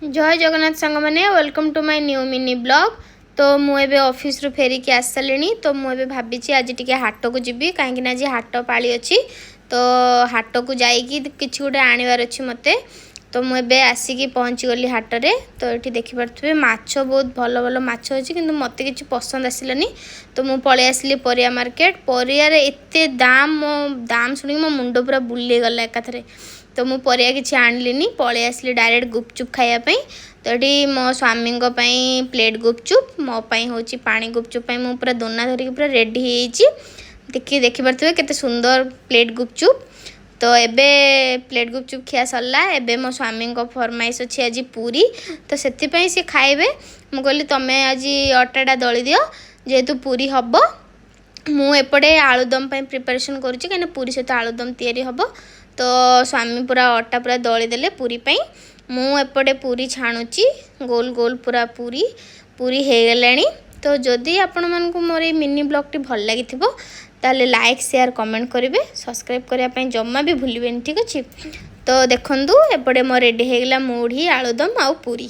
ଜୟ ଜଗନ୍ନାଥ ସାଙ୍ଗମାନେ, welcome to my new mini vlog। ତ ମୁଁ ଏବେ ଅଫିସରୁ ଫେରିକି ଆସିସାରିଲିଣି। ତ ମୁଁ ଏବେ ଭାବିଛି ଆଜି ଟିକେ ହାଟକୁ ଯିବି, କାହିଁକିନା ଆଜି ହାଟ ପାଳି ଅଛି। ତ ହାଟକୁ ଯାଇକି କିଛି ଗୋଟେ ଆଣିବାର ଅଛି ମୋତେ। ତ ମୁଁ ଏବେ ଆସିକି ପହଞ୍ଚିଗଲି ହାଟରେ। ତ ଏଠି ଦେଖିପାରୁଥିବେ, ମାଛ ବହୁତ ଭଲ ଭଲ ମାଛ ଅଛି, କିନ୍ତୁ ମୋତେ କିଛି ପସନ୍ଦ ଆସିଲାନି। ତ ମୁଁ ପଳେଇ ଆସିଲି ପରିବା ମାର୍କେଟ। ପରିବାରେ ଏତେ ଦାମ, ମୋ ଦାମ ଶୁଣିକି ମୋ ମୁଣ୍ଡ ପୁରା ବୁଲେଇଗଲା ଏକାଥରେ। ତ ମୁଁ ପରିବା କିଛି ଆଣିଲିନି, ପଳେଇ ଆସିଲି ଡାଇରେକ୍ଟ ଗୁପଚୁପ୍ ଖାଇବା ପାଇଁ। ତ ଏଠି ମୋ ସ୍ୱାମୀଙ୍କ ପାଇଁ ପ୍ଲେଟ୍ ଗୁପଚୁପ୍, ମୋ ପାଇଁ ହେଉଛି ପାଣି ଗୁପଚୁପ୍ ପାଇଁ ମୁଁ ପୁରା ଦୋନା ଧରିକି ପୁରା ରେଡ଼ି ହେଇଯାଇଛି। ଦେଖିପାରୁଥିବେ କେତେ ସୁନ୍ଦର ପ୍ଲେଟ୍ ଗୁପଚୁପ୍। ତ ଏବେ ପ୍ଲେଟ୍ ଗୁପଚୁପ୍ ଖିଆ ସରିଲା। ଏବେ ମୋ ସ୍ୱାମୀଙ୍କ ଫରମାଇଶ ଅଛି ଆଜି ପୁରୀ, ତ ସେଥିପାଇଁ ସେ ଖାଇବେ। ମୁଁ କହିଲି, ତମେ ଆଜି ଅଟାଟା ଦଳି ଦିଅ, ଯେହେତୁ ପୁରୀ ହେବ। ମୁଁ ଏପଟେ ଆଳୁଦମ ପାଇଁ ପ୍ରିପାରେସନ୍ କରୁଛି, କାହିଁକିନା ପୁରୀ ସହିତ ଆଳୁଦମ ତିଆରି ହେବ। ତ ସ୍ୱାମୀ ପୁରା ଅଟା ପୁରା ଦଳିଦେଲେ ପୁରୀ ପାଇଁ। ମୁଁ ଏପଟେ ପୁରୀ ଛାଣୁଛି ଗୋଲ ଗୋଲ ପୁରା ପୁରୀ। ପୁରୀ ହେଇଗଲାଣି। ତ ଯଦି ଆପଣମାନଙ୍କୁ ମୋର ଏଇ ମିନି ବ୍ଲଗ୍ଟି ଭଲ ଲାଗିଥିବ, ତାହେଲେ ଲାଇକ୍, ସେୟାର, କମେଣ୍ଟ କରିବେ। ସବସ୍କ୍ରାଇବ୍ କରିବା ପାଇଁ ଜମା ବି ଭୁଲିବେନି, ଠିକ୍ ଅଛି? ତ ଦେଖନ୍ତୁ, ଏପଟେ ମୋ ରେଡ଼ି ହେଇଗଲା ମୁଢ଼ି, ଆଳୁଦମ ଆଉ ପୁରୀ।